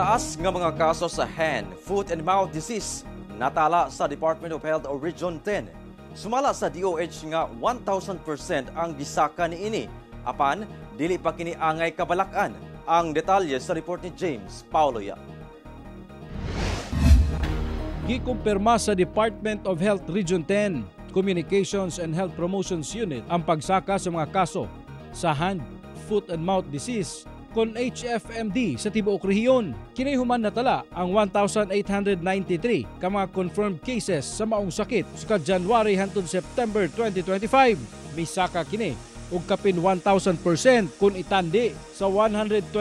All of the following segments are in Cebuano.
Mataas nga mga kaso sa hand, foot and mouth disease natala sa Department of Health Region 10. Sumala sa DOH nga 1,000% ang gisaka niini. Apan, dili pa kini angay kabalakan. Ang detalye sa report ni James Paulo Yap. Gikumpirma sa Department of Health Region 10, Communications and Health Promotions Unit ang pagsaka sa mga kaso sa hand, foot and mouth disease kon HFMD sa tibuok rehiyon. Kini human natala ang 1,893 ka mga confirmed cases sa maong sakit sa January hangtod September 2025. Misaka kini og kapin 1,000% kung itandi sa 124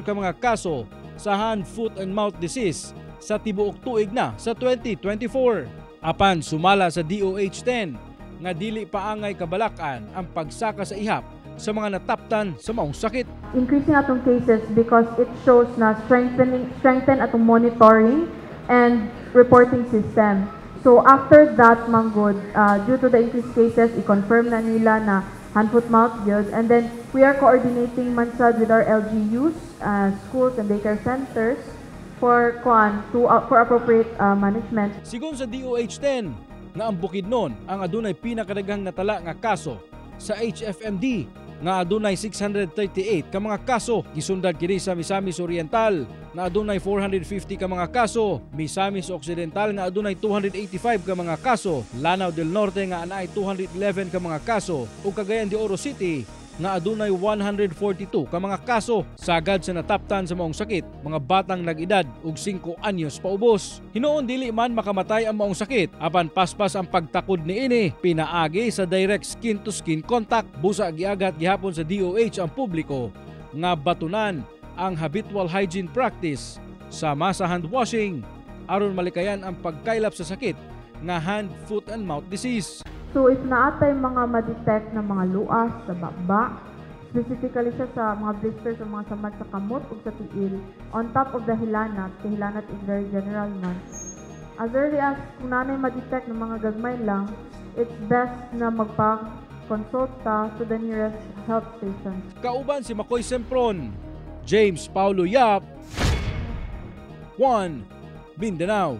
ka mga kaso sa hand, foot and mouth disease sa tibuok tuig na sa 2024. Apan sumala sa DOH 10 nga dili pa angay kabalakan ang pagsaka sa ihap sa mga nataptan sa maong sakit. Increasing atong cases because it shows na strengthen atong monitoring and reporting system. So after that manggod, due to the increased cases, i-confirm na nila na hand, foot, mouth gyud. And then we are coordinating man sad with our LGUs, schools and daycare centers for kuan to for appropriate management. Sigon sa DOH 10 nga ang Bukidnon ang adunay pinakadaghang natala nga kaso sa HFMD nga adunay 638 ka mga kaso. Gisundan kini sa Misamis Oriental nga adunay 450 ka mga kaso, Misamis Occidental nga adunay 285 ka mga kaso, Lanao del Norte nga anaay 211 ka mga kaso ug Cagayan de Oro City nga adunay 142 ka mga kaso. Sagad sa nataptan sa maong sakit, mga batang nag-edad og 5 anyos paubos. Hinuon dili man makamatay ang maong sakit, apan paspas ang pagtakod niini pinaagi sa direct skin to skin contact. Busa giagat gihapon sa DOH ang publiko nga batunan ang habitual hygiene practice sama sa hand washing aron malikayan ang pagkaylap sa sakit nga hand, foot and mouth disease. So if naa tay mga ma-detect na mga luas sa baba, specifically siya sa mga blisters o mga samad sa kamot ug sa tiil, on top of the hilanat, kay hilanat is very general man. As early as kung naa nay ma-detect ng mga gagmay lang, it's best na magpa-consult ta to the nearest health station. Kauban si Makoy Sempron, James Paulo Yap, 1 Mindanao.